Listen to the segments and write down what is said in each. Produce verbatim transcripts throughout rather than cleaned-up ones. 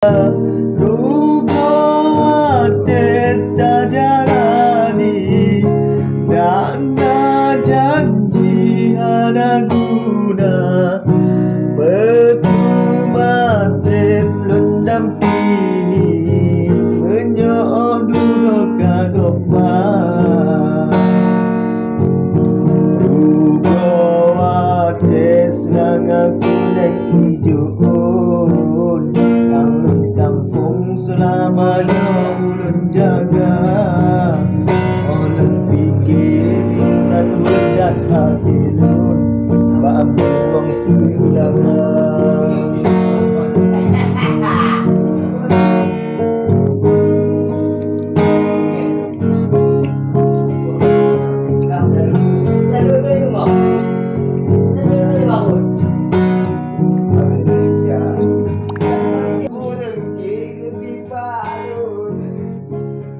Rugoe watèe tajalani, dak na janji hana guna. Peucuma trép lôn dampingi, meunyoe dudoe ka gob ba. Rugoe watèe seulanga kunéng ijo, nyang lôn tampông seulama nyoe ulôn jaga. Óh lôn pike, ingat meudat até lôn bak buwong syedara.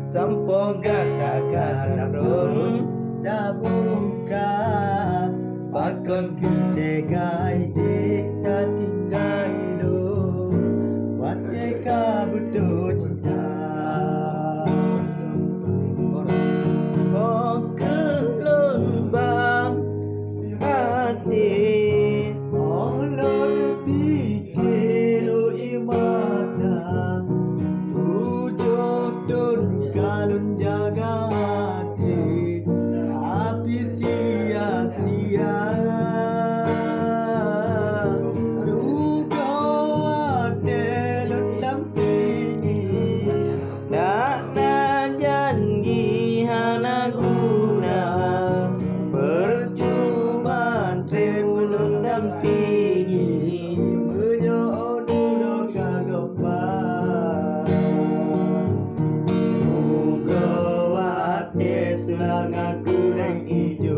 Sampoe gata ka tatrôn tabungka, pakon keu teuga idéh tatinggai lôn, watèe ka beutôi cinta. Óh keu lôn ban até, óh lôn pike rui mata, tujoh thôn ka lôn jaga até, tapi sia-sia. Rugoe watèe lôn dampingi, dak na janji hana guna. Peucuma trép lôn dampingi, meunyoe dudoe ka gob ba. Rugoe watèe seulanga kunéng ijo,